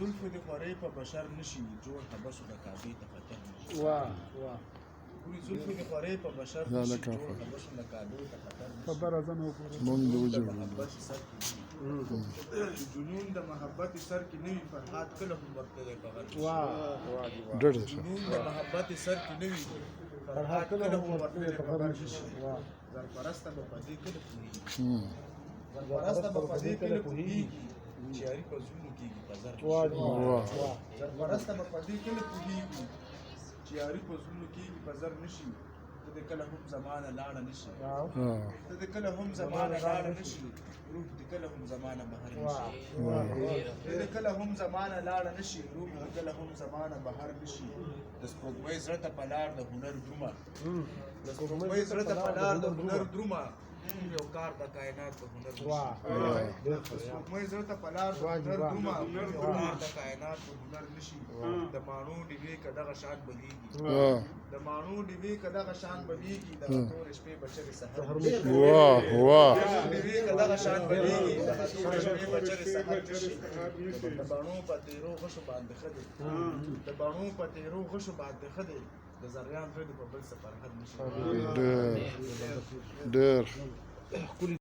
زلفو دې خورې په بشر نشي، جوړ حبسو د کعبې ته خطر نشي. واه واه. ګوري زلفو دې خورې په بشر دا نشي، لکه جوړ خو. حبسو د کعبې ته خطر نشي. خبره ځنه وګوره. مونږ د د وجه محبت سر کې نه وي، جنون د محبت سر کې نه وي، فرهاد کله هم ورتللی په غر نشي. واه واه دي واه. ډډه شه. جنون د محبت سر کې نه وي، فرهاد کله هم ورتللی په غر نشي. واه. زرپرسته به په دې کله پوهېږي، هم. زرپرسته به په دې کله پوهېږي چې یاري په زړونو کېږي په زر نشي. واه دي واه. واه. واه. زرپرسته به په دې کله پوهېږي چې یاري په زړونو کېږي په زر نشي. ته دې کله هم زمانه لاړه نشي، واه. ها. ته دې کله هم زمانه لاړه نشي، روح دې کله هم زمانه بهر واه. نشي. واه. ته دې کله هم زمانه لاړه نشي، روح دې کله هم زمانه بهر نشي. د سپوږمۍ زړه ته په لار د هنر درومه، د سپوږمۍ زړه ته په لار د هنر درومه، کوم یو کار د کائنات د هنر نشي. واه. واه. ډېر د ښه. سپوږمۍ زړه ته په لار د واه جی هنر واه. درومه، کوم یو واه. کار د کائنات د هنر نشي. د ماڼو ډیوې که دغه شان بلیږي، واه. د ماڼو ډیوې که دغه شان بلیږي، دغه تورې شپې به چرې سحر نشي. واه واه. ډیوې که دغه شان بلیږي، دغه تورې شپې به چرې سحر نشي. د بڼو په تیرو غشو باندې ښه دی، د بڼو په تیرو غشو باندې ښه دی، د زریان زړه دې په بل څه فرهاد نشي. ډېر ډېر. ښکلي.